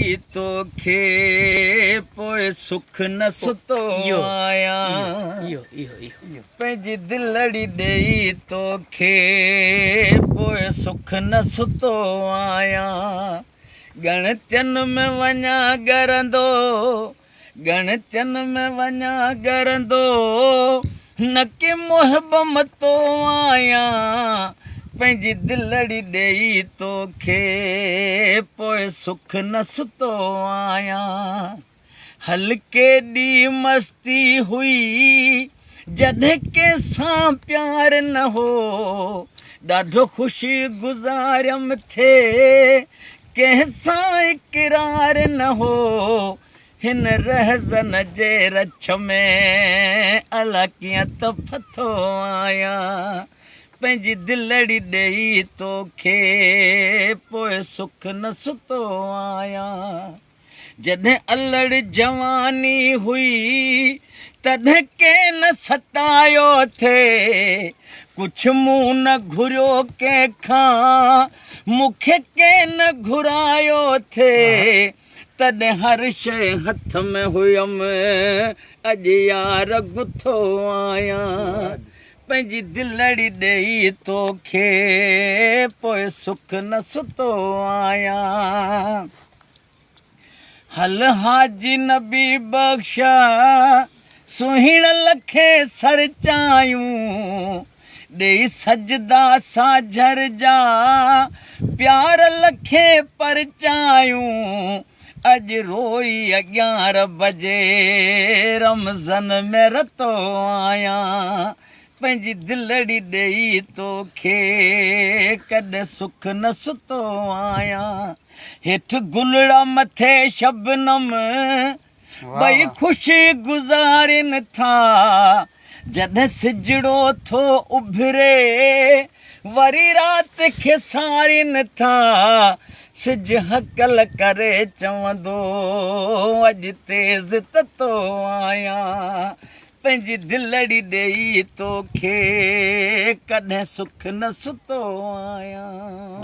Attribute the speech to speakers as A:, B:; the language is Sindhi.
A: ڏيئي توکي پوء سک نه ستو آهيان. پنهنجي دلڙي ڏيئي توکي پوء سک نه ستو آهيان. ڳڻتين ۾ وڃان ڳرندو، ڳڻتين ۾ وڃان ڳرندو، نه ڪي محب متو آهيان. پنهنجي دلڙي ڏيئي توکي پوء سک نه ستو آهيان. هل ڪيڏي مستي هئي جڏهن ڪنهن سان پيار نه هو، ڏاڍو خوشي گذاريم ٿي ڪنهن سان اقرار نه هو، هن رهزن جي رڇ ۾ الا ڪيئن ته ڦٿو آهيان، پنهنجي دلڙي ڏيئي توکي پوء سک نه ستو آهيان. جڏهن الڙ جواني هئي تڏهن ڪين ستايو ٿي، ڪجهه مون نه گهريو ڪنهن کان، مون کي ڪين گهرايو ٿي، تڏهن هر شيء هٿ ۾ هيم، اڄ يار گٿو آهيان، پنهنجي دلڙي ڏيئي توکي پوء سک نه ستو آهيان. هل حاجي نبي بخش سهڻ لکين سرچايون، ڏيئي سجدا ساجهر جا پيار لکين پرچايون، اڄ روئي اڳيان رب جي رمزن ۾ رتو آهيان، پنهنجي دلڙي ڏيئي توکي ڪڏهن سک نه ستو آهيان. هيٺ گلڙا مٿي شبنم ٻئي خوشي گذارين ٿا، جڏهن سجڙو ٿو اڀري وري رات کي سارين ٿا، سج هڪل ڪري چوندو اڄ تيز تتو آهيان، پنهنجي دلڙي ڏيئي توکي ڪڏهن سک نه ستو آهيان.